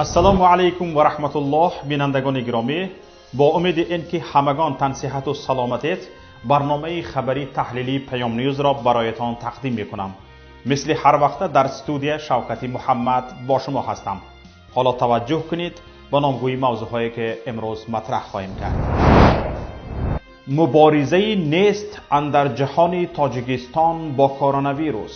Ассалому алайкум ва раҳматуллоҳ, бинандагони гиромӣ. Бо умеди ин ки ҳамагон тансиҳату саломатед, барномаи хабарии таҳлилии Паём Ньюзро бароятон тақдим мекунам. Мисли ҳар вақта дар студия Шавкати Муҳаммад бо шумо ҳастам. Ҳоло таваҷҷӯҳ кунед ба номгӯи мавзӯъҳое ки имрӯз матраҳ хоҳем кард. Муборизаи нест андар ҷаҳони Тоҷикистон бо коронавирус.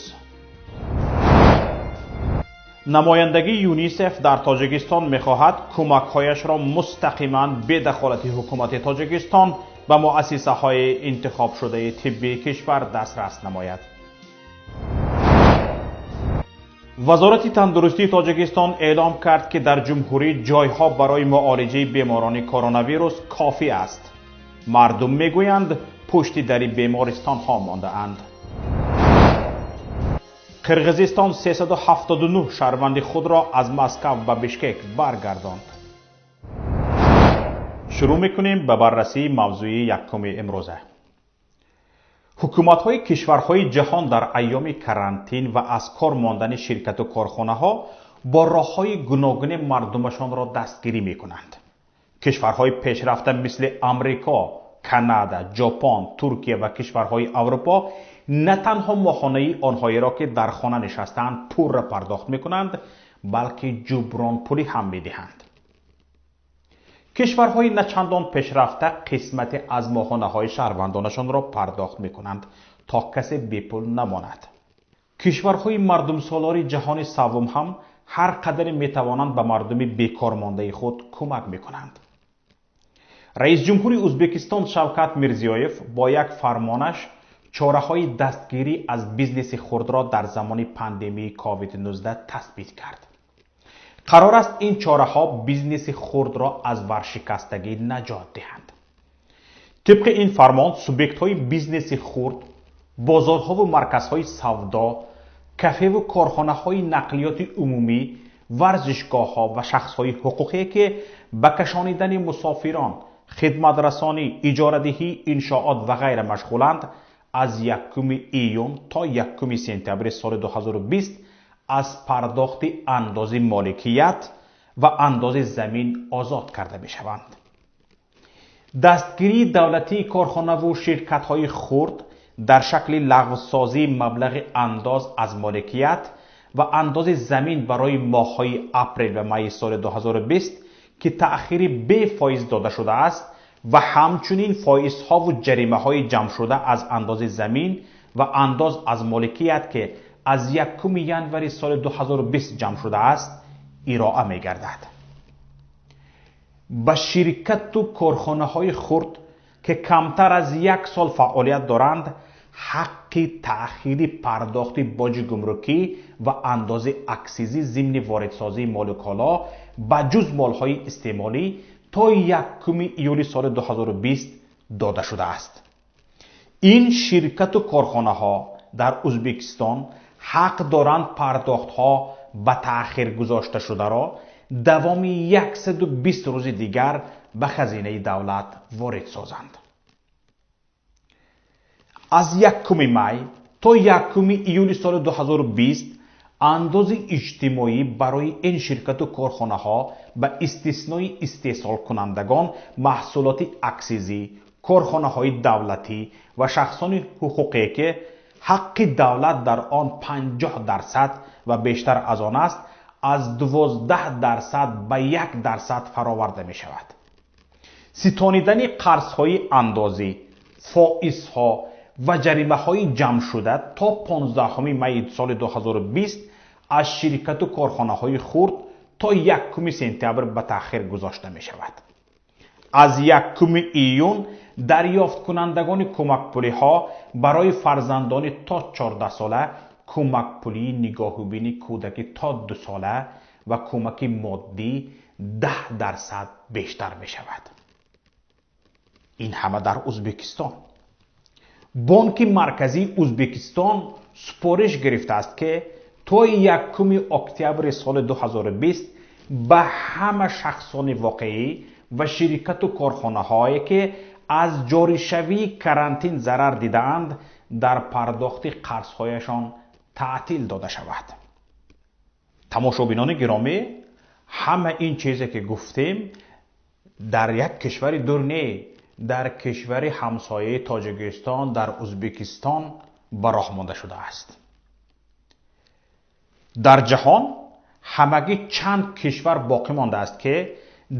Намояндагии ЮНИСЕФ дар Тоҷикистон мехоҳад кӯмакҳояшро мустақиман бе дахолати ҳукумати Тоҷикистон ба муассисаҳои интихобшудаи тиббии кишвар дастрас намояд. Вазорати тандурустии Тоҷикистон эълом кард, ки дар ҷумҳурӣ ҷойҳо барои муолиҷаи беморони коронавирус кофӣ аст. Мардум мегӯянд, пушти дари бемористонҳо мондаанд. Қирғизистон 379 шаҳрванди худро аз Москав ба Бишкек баргардонд. Шурӯъ мекунем ба баррасии мавзӯи якуми имрӯза. Ҳукуматҳои кишварҳои ҷаҳон дар айёми карантин ва аз кор мондани ширкату корхонаҳо бо роҳҳои гуногуни мардумашонро дастгирӣ мекунанд. Кишварҳои пешрафта мисли Амрико, Канада, Ҷопон, Туркия ва кишварҳои Аврупо на танҳо моҳонаи онҳоеро, ки дар хона нишастаанд, пурра пардохт мекунанд, балки ҷубронпулӣ ҳам медиҳанд. Кишварҳои начандон пешрафта қисмате аз моҳонаҳои шаҳрвандонашонро пардохт мекунанд, то касе бепул намонад. Кишварҳои мардумсолори ҷаҳони саввум ҳам ҳар қадаре метавонанд ба мардуми бекормондаи худ кӯмак мекунанд. Раисҷумҳури Ӯзбекистон Шавкат Мирзиёев бо як фармонаш чораҳои дастгирӣ аз бизнеси хурдро дар замони пандемияи COVID-19 тасбит кард. Қарор аст ин чораҳо бизнеси хурдро аз варшикастагӣ наҷот диҳанд. Тибқи ин фармон, субъектҳои бизнеси хурд, бозорҳову марказҳои савдо, кафеву корхонаҳои нақлиёти умумӣ, варзишгоҳҳо ва шахсҳои ҳуқуқие, ки ба кашонидани мусофирон, хидматрасонӣ, иҷорадиҳии иншоот ва ғайра машғуланд, аз 1 июн то 1 сентябри соли 2020 аз пардохти андози моликият ва андози замин озод карда мешаванд. Дастгирии давлатии корхонаву ширкатҳои хурд дар шакли лағвсозии маблағи андоз аз моликият ва андози замин барои моҳҳои апрел ва майи соли 2020, ки таъхири бефоиз дода шудааст, ва ҳамчунин фоизҳову ҷаримаҳои ҷамъшуда аз андози замин ва андоз аз моликият, ки аз 1 январи соли 2020 ҷамъ шудааст, ироа мегардад. Ба ширкату корхонаҳои хурд, ки камтар аз як сол фаъолият доранд, ҳаққи таъхири пардохти боҷи гумрукӣ ва андози аксизӣ зимни воридсозии молу коло ба ҷуз молҳои истеъмолӣ то 1 июли соли 2020 дода шудааст. Ин ширкату корхонаҳо дар Ӯзбекистон ҳақ доранд пардохтҳо ба таъхир гузошта шударо давоми 120 рӯзи дигар ба хазинаи давлат ворид созанд. Аз 1 май то 1 июли соли 2020 андози иҷтимоӣ барои ин ширкату корхонаҳо ба истиснои истеҳсолкунандагон маҳсулоти аксизӣ, корхонаҳои давлатӣ ва шахсони ҳуқуқе, ки ҳаққи давлат дар он 50% ва бештар аз он аст, аз 12% ба 1% фароварда мешавад. Ситонидани қарзҳои андозӣ, фоизҳо ва ҷаримаҳои ҷамъшуда то 15 майи соли 2020 аз ширкату корхонаҳои хурд то 1 сентябр ба таъхир гузошта мешавад. Аз 1 июн дарёфткунандагони кӯмакпулиҳо барои фарзандони то 14 сола, кӯмакпулии нигоҳубини кӯдаки то 2 сола ва кӯмаки моддӣ 10% бештар мешавад. Ин ҳама дар Ӯзбекистон. Бонки марказии Ӯзбекистон супориш гирифтааст, ки то 1 октябри соли 2020 ба ҳама шахсони воқеӣ ва ширкату корхонаҳое, ки аз ҷоришавии карантин зарар дидаанд, дар пардохти қарзҳояшон таътил дода шавад. Тамошобинони гиромӣ, Ҳама ин чизе ки гуфтем дар як кишвари дур не, дар кишвари ҳамсояи Тоҷикистон, дар Ӯзбекистон ба роҳ монда шудааст. Дар ҷаҳон ҳамагӣ чанд кишвар боқӣ мондааст, ки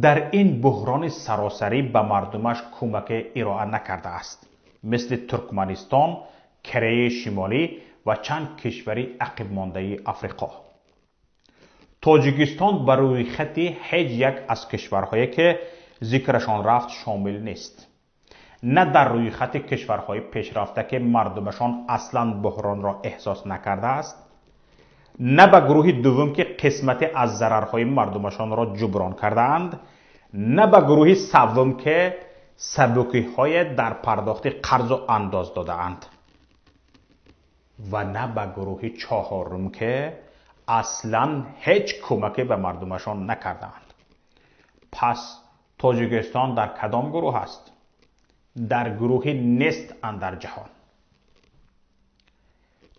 дар ин буҳрони саросарӣ ба мардумаш кӯмак ироа накардааст, мисли Туркманистон, Кореяи Шимолӣ ва чанд кишвари ақибмондаи Африқо. Тоҷикистон ба рӯйхати ҳеҷ як аз кишварҳое ки зикрашон рафт шомил нест. На дар рӯйхати кишварҳои пешрафта, ки мардумашон аслан буҳронро эҳсос накардааст, на ба гурӯҳи дуввум, ки қисмате аз зарарҳои мардумашонро ҷуброн кардаанд, на ба гурӯҳи севум, ки сабукиҳое дар пардохти қарзу андоз додаанд, ва на ба гурӯҳи чаҳорум, ки аслан ҳеҷ кӯмаке ба мардумашон накардаанд. Пас Тоҷикистон дар кадом гурӯҳ аст? Дар гурӯҳи нест андар ҷаҳон.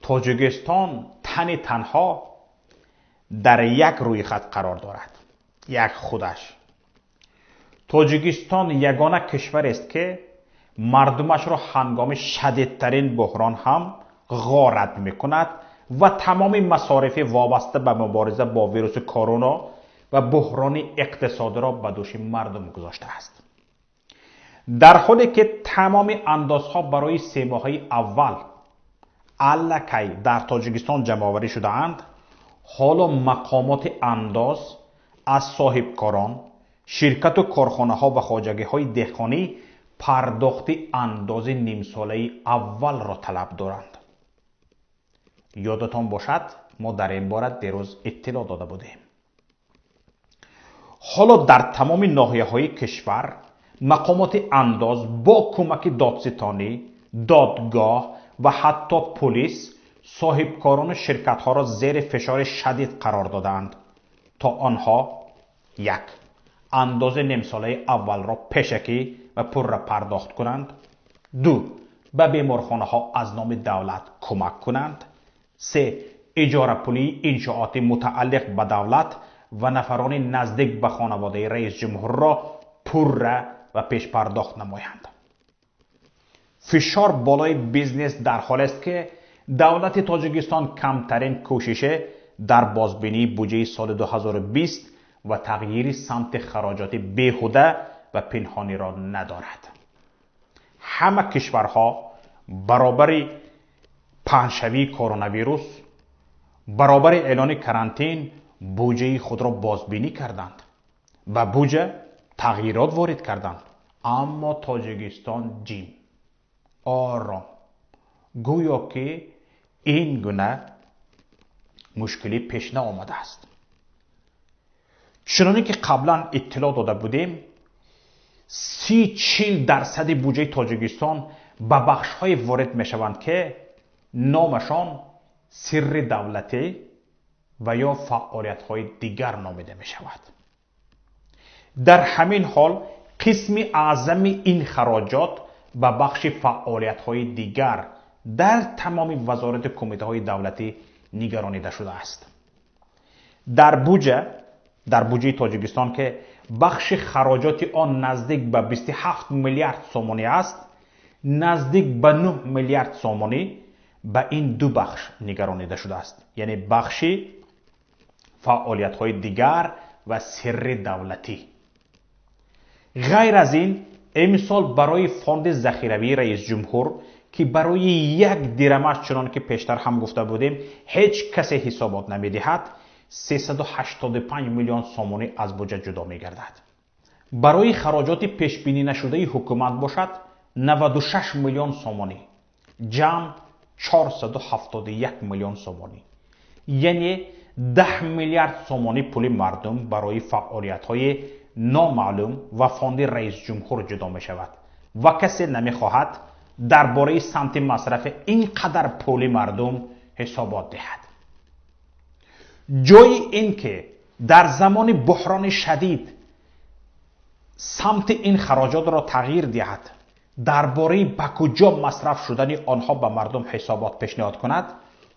Тоҷикистон тани танҳо дар як рӯйхат қарор дорад, як худаш. Тоҷикистон ягона кишварест, ки мардумашро ҳангоми шадидтарин буҳрон ҳам ғорат мекунад ва тамоми масорифи вобаста ба мубориза бо вируси корона ва буҳрони иқтисодиро ба дӯши мардум гузоштааст. Дар ҳоле ки тамоми андозҳо барои семоҳаи аввал аллакай дар Тоҷикистон ҷамъоварӣ шудаанд, ҳоло мақомоти андоз аз соҳибкорон, ширкату корхонаҳо ва хоҷагиҳои деҳқонӣ пардохти андози нимсолаи аввалро талаб доранд. Ёдатон бошад, мо дар ин бора дирӯз иттилоъ дода будем. Ҳоло дар тамоми ноҳияҳои кишвар мақомоти андоз бо кӯмаки додситонӣ, додгоҳ ва ҳатто пулис соҳибкорону ширкатҳоро зери фишори шадид қарор додаанд, то онҳо як андози нимсолаи аввалро пешакӣ ва пурра пардохт кунанд, ду ба беморхонаҳо аз номи давлат кӯмак кунанд, се иҷорапулии иншооти мутааллиқ ба давлат ва нафарони наздик ба хонаводаи раисҷумҳурро пурра ва пешпардохт намоянд. Фишор болои бизнес дар ҳолест, ки давлати Тоҷикистон камтарин кӯшише дар бозбинии буҷаи соли 2020 ва тағйири самти хароҷоти беҳуда ва пинҳониро надорад. Ҳама кишварҳо баробари паҳншавии коронавирус, баробари эълони карантин буҷаи худро бозбинӣ карданд, ба буҷа тағйирот ворид карданд, аммо Тоҷикистон ҷим, ором, гӯё ки ин гуна мушкилӣ пеш наомадааст. Чуноне ки қаблан иттилоъ дода будем, 30-40% буҷаи Тоҷикистон ба бахшҳое ворид мешаванд, ки номашон сирри давлатӣ ва ё фаъолиятҳои дигар номида мешавад. Дар ҳамин ҳол қисми аъзами ин хароҷот ба бахши фаъолиятҳои дигар дар тамоми вазорату кумитаҳои давлатӣ нигаронида шудааст. Дар буҷаи Тоҷикистон, ки бахши хароҷоти он наздик ба 27 миллиард сомонӣ аст, наздик ба 9 миллиард сомонӣ ба ин ду бахш нигаронида шудааст, яъне бахши фаъолиятҳои дигар ва сирри давлатӣ. Ғайр аз ин, имсол барои фонди захиравии раисҷумҳур, ки барои як дирамаш, чунон ки пештар ҳам гуфта будем, ҳеҷ касе ҳисобот намедиҳад, 385 миллион сомонӣ аз буҷа ҷудо мегардад. Барои хароҷоти пешбинӣ нашудаи ҳукумат бошад 96 миллион сомонӣ, ҷамъ 471 миллион сомонӣ, яъне 10 миллиард сомонӣ пули мардум барои фаъолиятҳои номаълум ва фонди раисҷумҳур ҷудо мешавад ва касе намехоҳад дар бораи самти масрафи ин қадар пули мардум ҳисобот диҳад. Ҷои ин ки дар замони буҳрони шадид самти ин хароҷотро тағйир диҳад, дар бораи ба куҷо масраф шудани онҳо ба мардум ҳисобот пешниҳод кунад,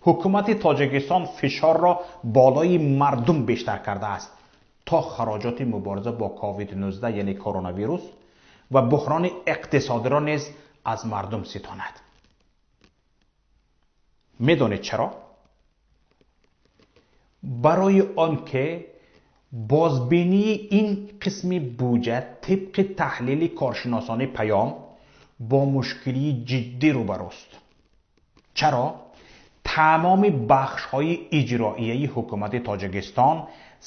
ҳукумати Тоҷикистон фишорро болои мардум бештар кардааст, то хароҷоти мубориза бо COVID-19, яъне коронавирус, ва буҳрони иқтисодиро низ аз мардум ситонад. Медонед чаро? Барои он ки бозбинии ин қисми буҷа тибқи таҳлили коршиносони паём бо мушкилии ҷиддӣ рӯбарӯст. Чаро? Тамоми бахшҳои иҷроияи ҳукумати Тоҷикистон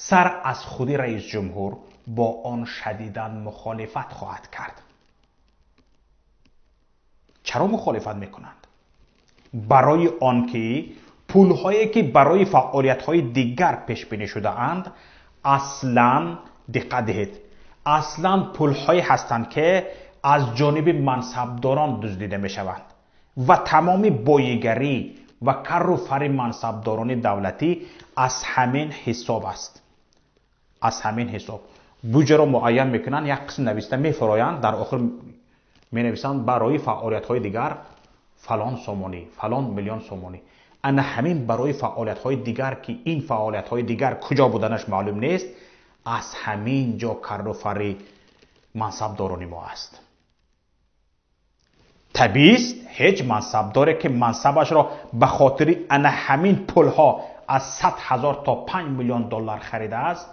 сар аз худи раисҷумҳур бо он шадидан мухолифат хоҳад кард. Чаро мухолифат мекунанд? Барои он ки пулҳое ки барои фаъолиятҳои дигар пешбинӣ шудаанд, аслан, диққат диҳед, аслан пулҳое ҳастанд ки аз ҷониби мансабдорон дуздида мешаванд ва тамоми боигарӣ ва карру фари мансабдорони давлатӣ аз ҳамин ҳисоб аст. Аз ҳамин ҳисоб буҷаро муайян мекунанд, як қисм нависта мефароянд, дар охир менависанд барои фаъолиятҳои дигар фалон сомонӣ, фалон миллион сомонӣ. Ана ҳамин барои фаъолиятҳои дигар, ки ин фаъолиятҳои дигар куҷо буданаш маълум нест, аз ҳамин ҷо карру фари мансабдорони мо аст. Табиист, ҳеҷ мансабдоре ки мансабашро ба хотири ана ҳамин пулҳо аз 100 ҳазор то 5 миллион доллар харидааст,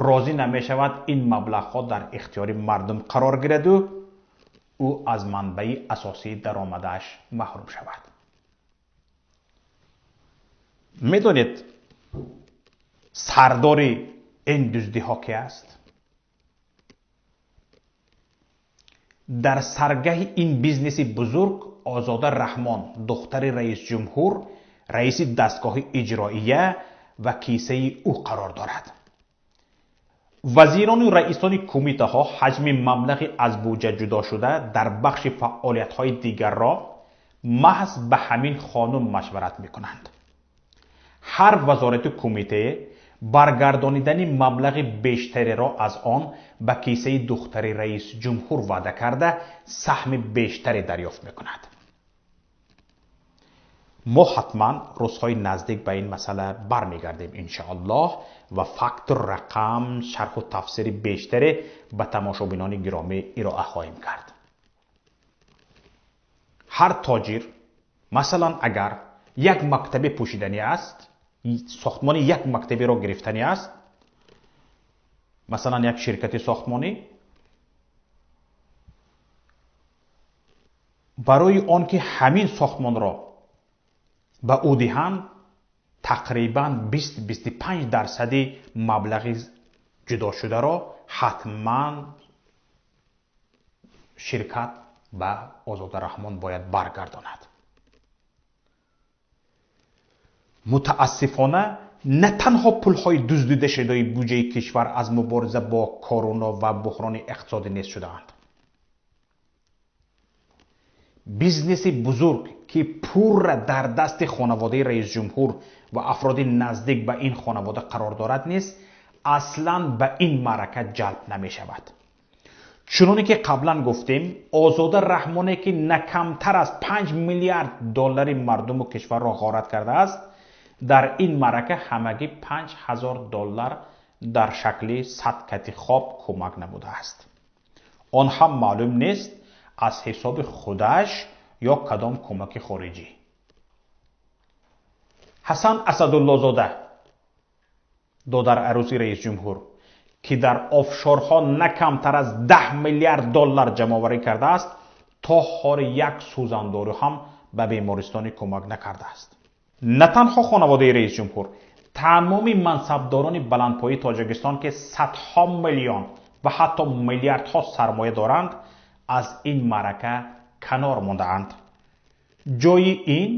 розӣ намешавад ин маблағҳо дар ихтиёри мардум қарор гираду ӯ аз манбаи асосии даромадаш маҳрум шавад. Медонед сардори ин дуздиҳо ки аст? Дар саргаҳи ин бизнеси бузург Озода Раҳмон, духтари раисҷумҳур, раиси дастгоҳи иҷроия ва кисаи ӯ қарор дорад. Вазирону раисони кумитаҳо ҳаҷми маблағи аз буҷа ҷудошуда дар бахши фаъолиятҳои дигарро маҳз ба ҳамин хонум машварат мекунанд. Ҳар вазорату кумитае баргардонидани маблағи бештареро аз он ба кисаи духтари раисҷумҳур ваъда карда, саҳми бештаре дарёфт мекунад. Мо ҳатман рӯзҳои наздик ба ин масъала бармегардем иншоаллоҳ ва факту рақам, шарҳу тафсири бештаре ба тамошобинони гиромӣ ироа хоҳем кард. Ҳар тоҷир, масалан, агар як мактаби пӯшиданӣ аст, сохтмони як мактабиро гирифтанӣ аст, масалан як ширкати сохтмонӣ, барои он ки ҳамин сохтмонро ба ӯ диҳанд, тақрибан 20-25% маблағи ҷудошударо ҳатман ширкат ба Озода Раҳмон бояд баргардонад. Мутаассифона, на танҳо пулҳои дуздидашудаи буҷаи кишвар аз мубориза бо корона ва буҳрони иқтисодӣ нест шудаанд. Бизнеси бузург, ки пурра дар дасти хонаводаи раисҷумҳур ва афроди наздик ба ин хонавода қарор дорад, низ аслан ба ин маърака ҷалб намешавад. Чуноне ки қаблан гуфтем, Озода Раҳмоне, ки на камтар аз 5 миллиард доллари мардуму кишварро ғорат кардааст, дар ин маърака ҳамагӣ 5000 доллар дар шакли 100 кати хоб кӯмак намудааст. Он ҳам маълум нест аз ҳисоби худаш ё кадом кӯмаки хориҷӣ. Ҳасан Асадуллозода, додарарӯси раисҷумҳур, ки дар офшорҳо на камтар аз 10 миллиард доллар ҷамъоварӣ кардааст, то ҳол як сӯзандору ҳам ба бемористони кӯмак накардааст. На танҳо хонаводаи раисҷумҳур, тамоми мансабдорони баландпояи Тоҷикистон, ки садҳо миллион ва ҳатто миллиардҳо сармоя доранд, аз ин маърака канор мондаанд. Ҷои ин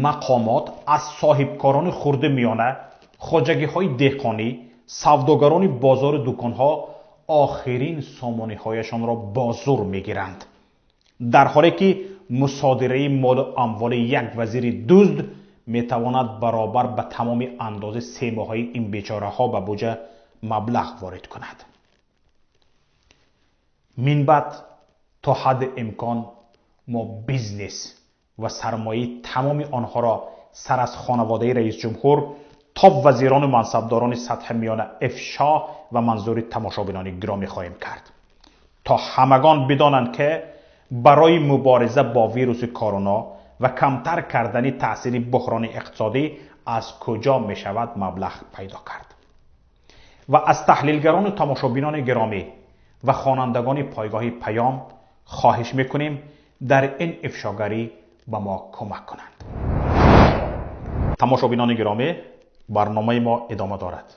мақомот аз соҳибкорони хурди миёна, хоҷагиҳои деҳқонӣ, савдогарони бозору дуконҳо охирин сомониҳояшонро бо зур мегиранд, дар ҳоле ки мусодираи молу амволи як вазири дузд метавонад баробар ба тамоми андози семоҳаи ин бечораҳо ба буҷа маблағ ворид кунад. Минбаъд то ҳадди имкон мо бизнес ва сармояи тамоми онҳоро сар аз хонаводаи раисҷумҳур تا وزیران و منصبداران سطح میانه افشا و منظور تماشابینان گرامی خواهیم کرد تا همگان بدانند که برای مبارزه با ویروس کرونا و کمتر کردن تاثیر بحران اقتصادی از کجا می شود مبلغ پیدا کرد. و از تحلیلگران و تماشابینان گرامی و خوانندگان پایگاه پیام خواهش میکنیم در این افشاگری به ما کمک کنند. تماشابینان گرامی، برنامه ما ادامه دارد.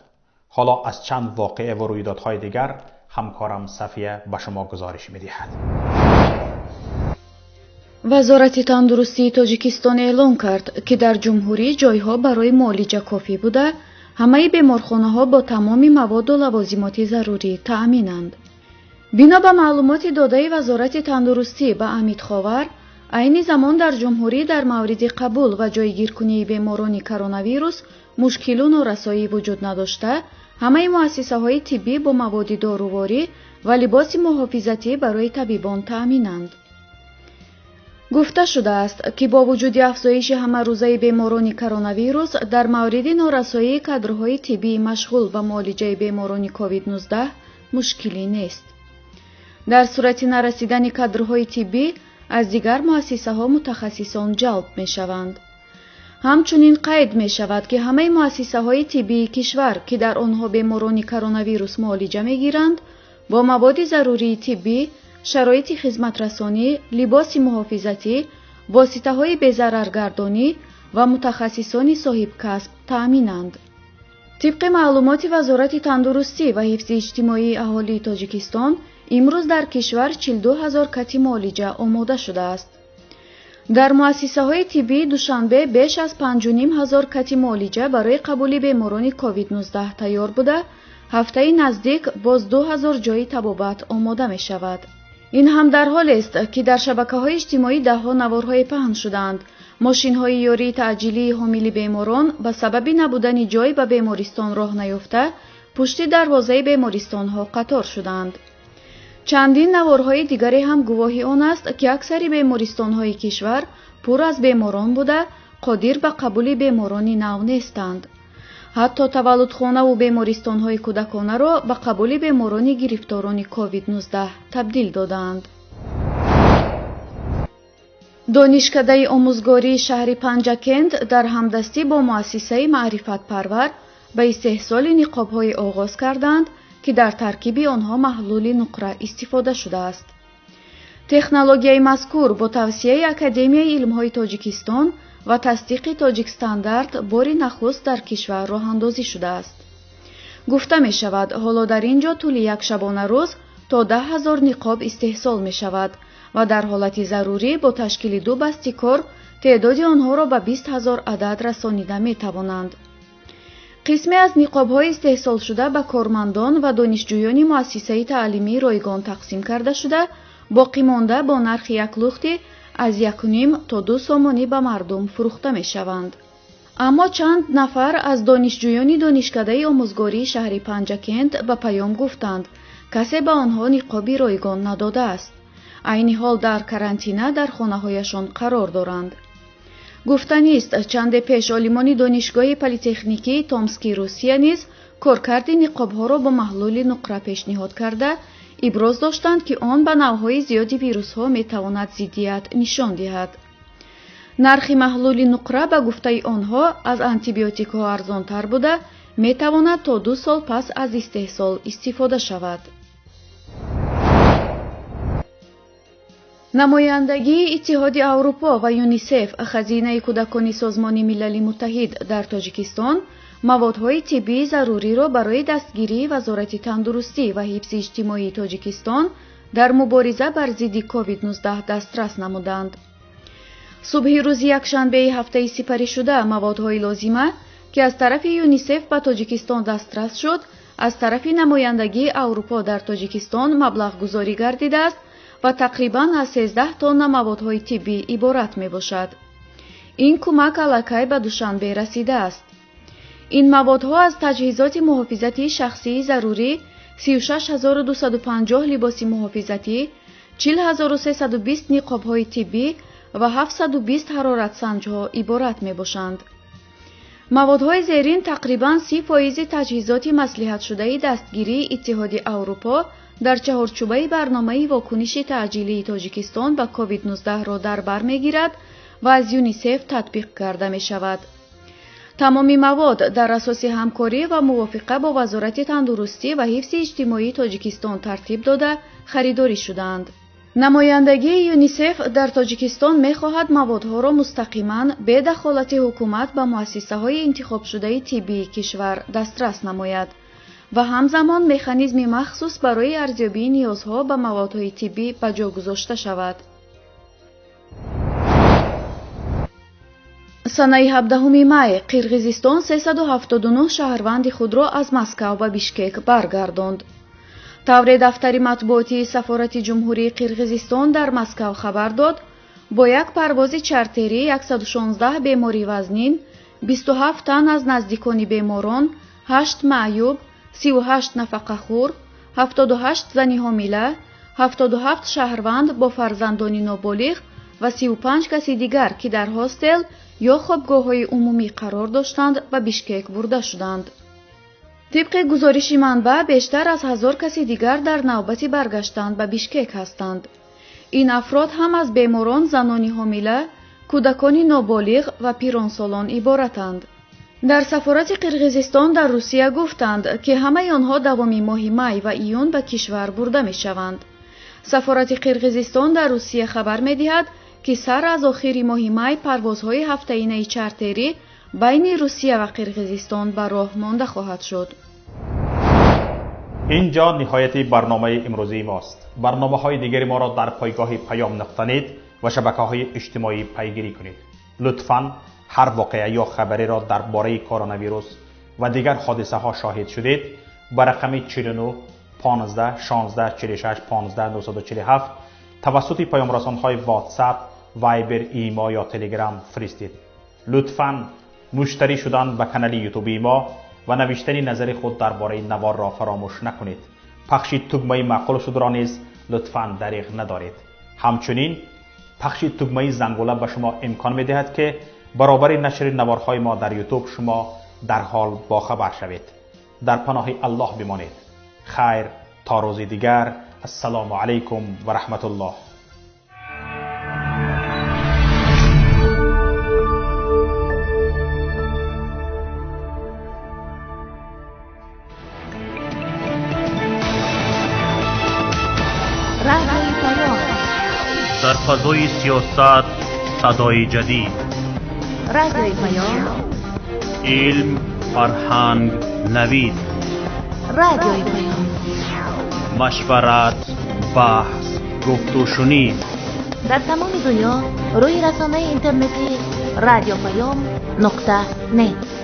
حالا از چند واقعه و رویدادهای دیگر همکارم صفیه به شما گزارش میدهد. Вазорати тандурустии Тоҷикистон эълон кард, ки дар ҷумҳурӣ ҷойҳо барои муолиҷа кофӣ буда, ҳамаи беморхонаҳо бо тамоми маводу лавозимоти зарурӣ таъминанд. Бино ба маълумоти додаи Вазорати тандурустӣ ба Амид Ховар, айни замон дар ҷумҳурӣ дар мавриди қабул ва ҷойгиркунии беморони коронавирус мушкилу норасоӣ вуҷуд надошта, ҳамаи муассисаҳои тиббӣ бо маводи доруворӣ ва либоси муҳофизатӣ барои табибон таъминанд. Гуфта шудааст, ки бо вуҷуди афзоиши ҳамарӯзаи беморони коронавирус дар мавриди норасоии кадрҳои тиббии машғул ба муолиҷаи беморони COVID-19 мушкилӣ нест. Дар сурати нарасидани кадрҳои тиббӣ аз дигар муассисаҳо мутахассисон ҷалб мешаванд. Ҳамчунин қайд мешавад, ки ҳамаи муассисаҳои тиббии кишвар, ки дар онҳо беморони коронавирус муолиҷа мегиранд, бо маводи зарурии тиббӣ, шароити хизматрасонӣ, либоси муҳофизатӣ, воситаҳои безараргардонӣ ва мутахассисони соҳибкасб таъминанд. Тибқи маълумоти Вазорати тандурустӣ ва ҳифзи иҷтимоии аҳолии Тоҷикистон, имрӯз дар кишвар 42 ҳазор кати муолиҷа омода шудааст. Дар муассисаҳои тиббии Душанбе беш аз 5,5 ҳазор кати муолиҷа барои қабули беморони COVID-19 тайёр буда, ҳафтаи наздик боз 2 ҳазор ҷойи табобат омода мешавад. Ин ҳам дар ҳолест, ки дар шабакаҳои иҷтимоӣ даҳҳо наворҳое паҳн шудаанд. Мошинҳои ёрии таъҷилии ҳомили беморон ба сабаби набудани ҷой ба бемористон роҳ наёфта, пушти дарвозаи бемористонҳо қатор шудаанд. Чандин наворҳои дигаре ҳам гувоҳи он аст, ки аксари бемористонҳои кишвар пур аз беморон буда, қодир ба қабули беморони нав нестанд. Ҳатто таваллудхонаву бемористонҳои кӯдаконаро ба қабули беморони гирифторони COVID-19 табдил додаанд. Донишкадаи омӯзгории шаҳри Панҷакент дар ҳамдастӣ бо муассисаи маърифатпарвар ба истеҳсоли ниқобҳое оғоз карданд, ки дар таркиби онҳо маҳлули нуқра истифода шудааст. Технологияи мазкур бо тавсияи Академияи илмҳои Тоҷикистон ва тасдиқи Тоҷикстандарт бори нахуст дар кишвар роҳандозӣ шудааст. Гуфта мешавад, ҳоло дар ин ҷо тӯли як шабонарӯз то 10 ҳазор ниқоб истеҳсол мешавад ва дар ҳолати зарурӣ бо ташкили ду басти кор теъдоди онҳоро ба 20 ҳазор адад расонида метавонанд. Қисме аз ниқобҳои истеҳсолшуда ба кормандон ва донишҷӯёни муассисаи таълимии ройгон тақсим карда шуда, боқимонда бо нархи як лухти аз 1,5 то 2 сомонӣ ба мардум фурӯхта мешаванд. Аммо чанд нафар аз донишҷӯёни донишкадаи омӯзгории шаҳри Панҷакент ба паём гуфтанд, касе ба онҳо ниқоби ройгон надодааст. Айни ҳол дар карантина дар хонаҳояшон қарор доранд. Гуфтанист, чанде пеш олимони донишгоҳи политехникии Томскии Русия низ коркарди ниқобҳоро бо маҳлули нуқра пешниҳод карда, иброз доштанд, ки он ба навъҳои зиёди вирусҳо метавонад зиддият нишон диҳад. Нархи маҳлули нуқра ба гуфтаи онҳо аз антибиотикҳо арзонтар буда, метавонад то 2 сол пас аз истеҳсол истифода шавад. Намояндагии Иттиҳоди Аврупо ва ЮНИСЕФ, хазинаи кӯдакони Созмони Милали Муттаҳид дар Тоҷикистон маводҳои тиббии заруриро барои дастгирии Вазорати тандурустӣ ва ҳифзи иҷтимоии Тоҷикистон дар мубориза бар зидди COVID-19 дастрас намуданд. Субҳи рӯзи якшанбеи ҳафтаи сипаришуда маводҳои лозима, ки аз тарафи ЮНИСЕФ ба Тоҷикистон дастрас шуд, аз тарафи намояндагии Аврупо дар Тоҷикистон маблағгузорӣ гардидааст ва тақрибан аз 13 тонна маводҳои тиббӣ иборат мебошад. Ин кӯмак аллакай ба Душанбе расидааст. Ин маводҳо аз таҷҳизоти муҳофизатии шахсии зарурӣ, 36250 либоси муҳофизатӣ, 40320 ниқобҳои тиббӣ ва 720 ҳароратсанҷҳо иборат мебошанд. Маводҳои зерин тақрибан 30% таҷҳизоти маслиҳатшудаи дастгирии Иттиҳоди Аврупо дар чаҳорчӯбаи барномаи вокуниши таъҷилии Тоҷикистон ба COVID-19-ро дар бар мегирад ва аз ЮНИСЕФ татбиқ карда мешавад. Тамоми мавод дар асоси ҳамкорӣ ва мувофиқа бо Вазорати тандурустӣ ва ҳифзи иҷтимоии Тоҷикистон тартиб дода харидорӣ шудаанд. Намояндагии ЮНИСЕФ дар Тоҷикистон мехоҳад маводҳоро мустақиман бе дахолати ҳукумат ба муассисаҳои интихобшудаи тиббии кишвар дастрас намояд ва ҳамзамон механизми махсус барои арзёбии ниёзҳо ба маводҳои тиббӣ ба ҷо гузошта шавад. Санаи 17 май Қирғизистон 379 шаҳрванди худро аз Москав ба Бишкек баргардонд. Тавре дафтари матбуотии Сафорати Ҷумҳурии Қирғизистон дар Москав хабар дод, бо як парвози чартерӣ 116 бемори вазнин, 27 тан аз наздикони беморон, 8 маъюб, 38 нафақахӯр, 78 зани ҳомила, 77 шаҳрванд бо фарзандони ноболиғ ва 35 каси дигар, ки дар ҳостел ё хобгоҳҳои умумӣ қарор доштанд, ба Бишкек бурда шуданд. Тибқи гузориши манбаъ, бештар аз 1000 каси дигар дар навбати баргаштан ба Бишкек ҳастанд. Ин афрод ҳам аз беморон, занони ҳомила, кӯдакони ноболиғ ва пиронсолон иборатанд. Дар Сафорати Қирғизистон дар Русия гуфтанд, ки ҳамаи онҳо давоми моҳи май ва июн ба кишвар бурда мешаванд. Сафорати Қирғизистон дар Русия хабар медиҳад, ки сар аз охири моҳи май парвозҳои ҳафтаинаи чартерӣ байни Русия ва Қирғизистон ба роҳ монда хоҳад шуд. Инҷо ниҳояти барномаи имрӯзии мост. Барномаҳои дигари моро дар пойгоҳи Паём нуқта нет ва шабакаҳои иҷтимоӣ пайгирӣ кунед. Лутфан ҳар воқеа ё хабареро дар бораи коронавирус ва дигар ҳодисаҳо шоҳид шудед, ба рақами 49 15 16 46 15 947 тавассути паёмрасонҳои WhatsApp, Viber, Имо ё Telegram фиристед. Лутфан муштарӣ шудан ба канали ютуби мо ва навиштани назари худ дар бораи наворро фаромӯш накунед. Пахши тугмаи маъқул шудро низ лутфан дариғ надоред. Ҳамчунин пахши тугмаи зангула ба шумо имкон медиҳад, ки баробари нашри наворҳои мо дар ютуб шумо дарҳол бохабар шавед. Дар паноҳи Аллоҳ бимонед. Хайр то рӯзи дигар. Ассалому алайкум ва раҳматуллоҳ. Дар фазои сиёсат садои ҷадид, Радиои Паём, илм, фарҳанг, навид, Радиои Паём, машварат, баҳс, гуфтушунид. Дар тамоми дунё рӯи расонаи интернетии радиопаём нуқта нет.